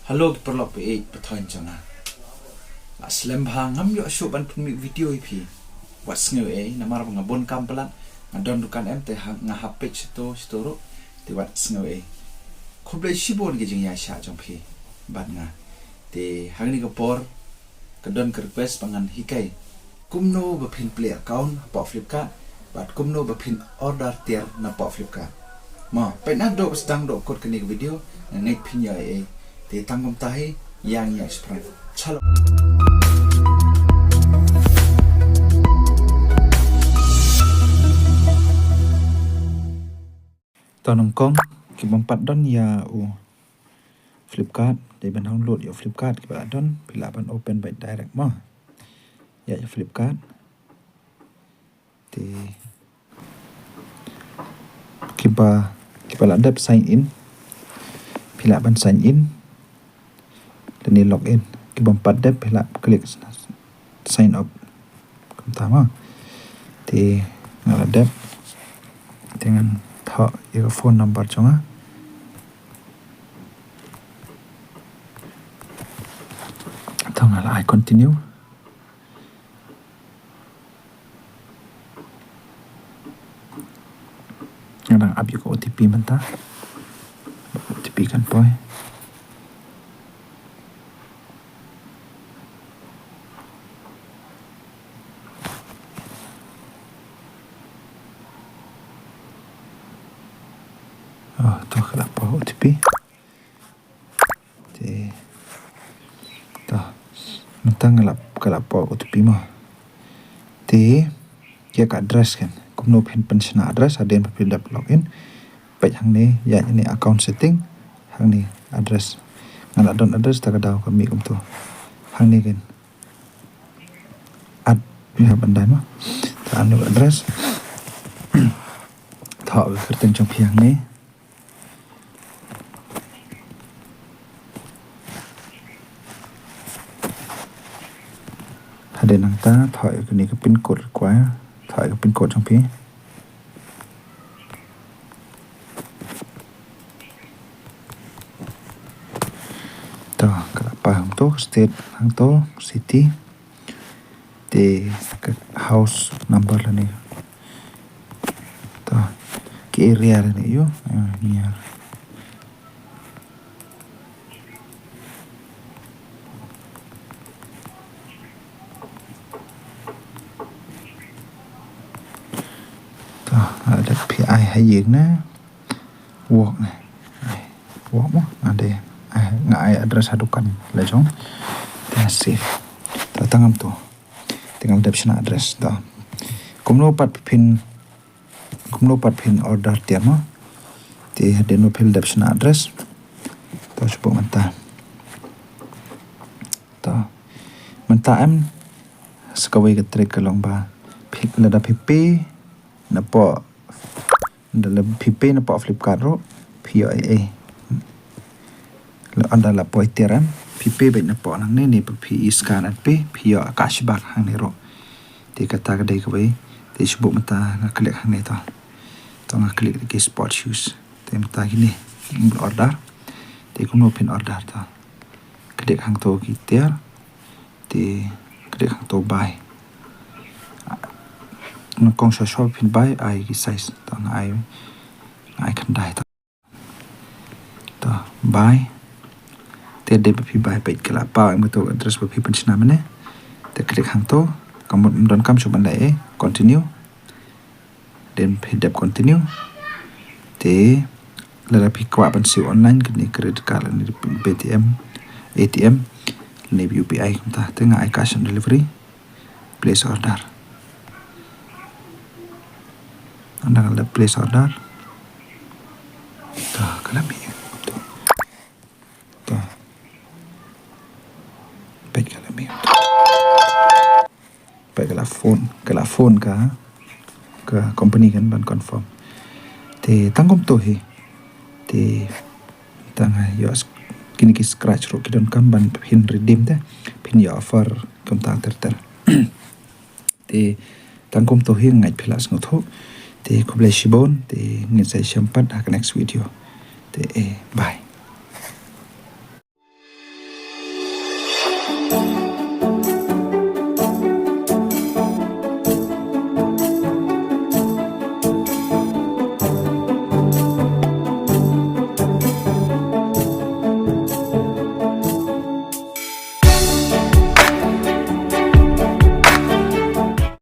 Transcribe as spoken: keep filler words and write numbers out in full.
Hello ki paralok, phi ïeit pathoh jong nga. La slem bha ngam ïoh shuh ban pynmih video ïa phi. Wat sngew ei, namar ba nga bun kam palat, nga don dukan em te ha, nga hap peit shito shito ruh, te wat sngew ei. Khublei shibun ki jingïaishah jong phi bad nga. Te hangne ka por ka don ka request ba ngan hikai kumno ba phin plie account hapoh Flipkart bad kumno ba phin order tiar napoh Flipkart. Mo, peit na doh ba sdang doh kut kane ka video, nga ngeit phin ïoh ei ei. Te tang kumta hi, ïa ngi ïa shaphrang. Chalo. To nyngkong, ki bym pat don ïa u Flipkart, dei ban download ïa u Flipkart, kiba la don, phi lah ban open beit direct mo. Ïa, ïa Flipkart. Te kiba, kiba la dep sign in, phi lah ban sign in. Lane log in. Ki bym pat dep phi lah click sign up. Kumta mo. Te nga la dep. Te ngan thoh ïa ka phone number jong nga. To nga la ai continue. Nga dang ap ïa ka O T P mynta. O T P kan poi. Oh, to ka la poi O T P. Te, to, mynta nga la, ka la poi O T P mo. Te ïa ka address kan, kumno phin pynshna address hadien ba phi dep log in. Peit hangne, ïa hangne account setting, hangne address. Nga la don address, ta ka daw ka mih kumto. Hangne kan. Add, phi hap ban dai mo. Ta hangne address. Thoh ka kyrteng jong phi hangne. Hadien nangta thoh ïa kane ka pin code require, thoh ïa ka pin code jong phi. To, ka la poi hangto, state hangto, city. Te ka house number lane. To, ki area lane ïoh, eh, near. To, ada phi ai ha ïing ne. Walk ne. Ai, walk mo, nga dei, ai, nga ai address ha dukan la jong. Te save. To, tang kumto. Te nga la dep shna address. To. Kumno pat phin, kumno pat phin order tiar mo. Te hadien ba phi la dep shna address. To, shu buh mynta. To. Mynta em, sa kawei ka trick ka long ba phi, lada phi pay napoh, lada phi pay napoh Flipkart ruh, phi ïoh ei ei. Lada la poi tiar em, phi pay beit napoh nangne ne, phi scan and pay, phi ïoh cashback hangne ruh. Te kata ka dei kawei. Te shu buh mynta nga click hangne to. To nga click ki sport shoes. Te mynta kine, order. Te kumno phin order to. Click hangto ki tiar. Te click hangto buy. Nyngkong shuwa shuwa phin buy, ai ki size. To nga ai, nga ai khyndai to. To buy. Te dei ba phi buy peit ka la poi ïa kato address ba phi pynshna mynne. Te click hangto. Ka mut ym donkam shuh ban leh ei. Continue. Then phi dep continue. Te lada phi kwah ban siew online, kane credit card lane Paytm, A T M lane U P I kumta. Te nga ai cash on delivery. Place order. Ynda nga la place order. To, ka la mih. To. Peit ka la mih. Peit ka la phone, ka la phone ka, ka company kan ban confirm. Te tang kumto hi. Te tang ha ïoh s-, kine ki scratch ruh ki donkam ban phin redeem te. Phin ïoh offer kumta ter ter. Te tang kumto hi, nga ngeit phi la sngewthuh. Te khublei shibun, te ngin sa ïashem pat ha ka next video. Te eh, bye.